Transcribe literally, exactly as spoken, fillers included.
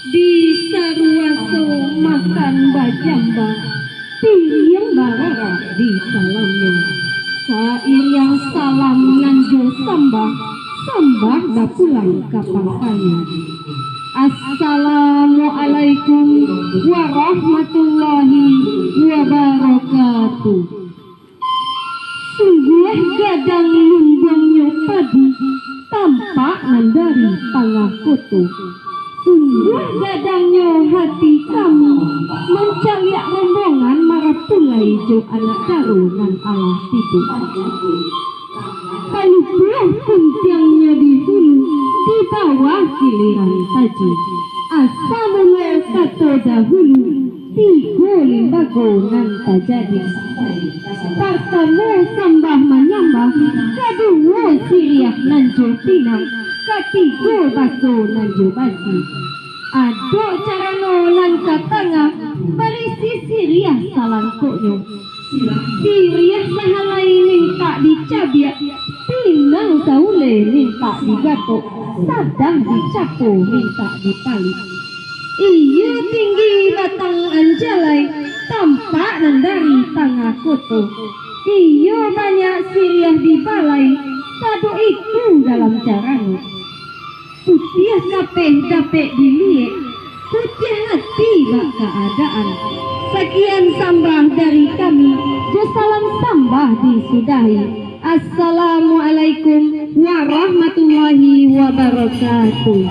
Di saruaso makan bajamba, piriang bararak di salamnyo. Sairiang salam nan jo sambah, sambah bapulang ka pangkanyo. Assalamualaikum warahmatullahi wabarakatuh. Sungguah gadang lumbuangnyo padi, tampak nan dari tangah koto. Sungguah gadangnyo hati kami, mancaliak rombongan marapulai jo anak daro nan alah tibo. Kalupuah puntiangnyo di hulu, di bawah kiliran taji. Asa mulo kato dahulu, tigo limbago nan tajadi. Partamo sambah manyambah, kaduo siriah nan jo pinang, katigo baso nan jo basi. Adok carano nan ka tangah, barisi siriah salangkoknyo. Siriah sahalai mintak dicabiak, pinang sauleh mintak digatok, sadang dicapo mintak dipalik. Iyo tinggi batang anjalai, tampak nan dari tangah koto. Iyo banyak siriah di balai, sadok itu dalam carano. Putiah kapeh dapek diliek, putiah ati bak kaadaan. Sakian sambah dari kami, jo salam sambah disudahi. Assalamualaikum warahmatullahi wabarakatuh.